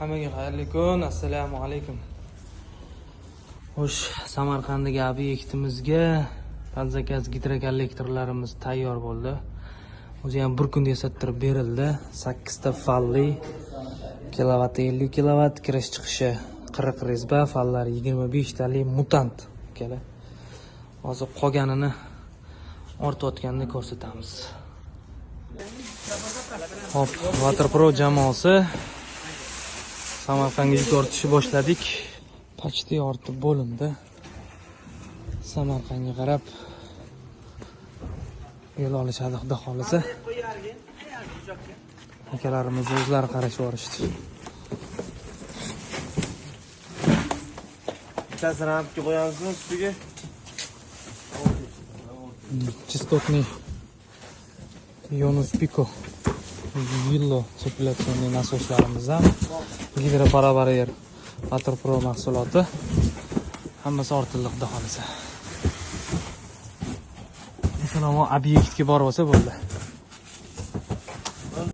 Hammaga xayrli kun. Assalomu alaykum. Xo'sh, Samarqanddagi obyektimizga под заказ gidrokollektorlarimiz tayyor bo'ldi. O'zi ham bir kunda yasattirib berildi. 8 ta falli, kilovatt 50 kilovat, kirish chiqishi 40 резьба, fallari 25 tali mutant akalar. Hozir qolganini ortayotganini ko'rsatamiz. Hop, Waterpro jamoasi Samarqandga yuk ortishni boshladik. Почти ortib bo'lindi. Samarqandga qarab yo'l olishadi, xudo xolisa. Akalarimiz o'zlari qarashib yuborishdi. Bittasini ham qo'yamizmi ustiga? Частотный Yunus Pico Villo sirkulyatsioniy nasoslarimizdan gidroparabarier Waterpro mahsuloti hammasi ortildi, xudo xolisa. Masalan, obyektga borib olsa bo'ldi.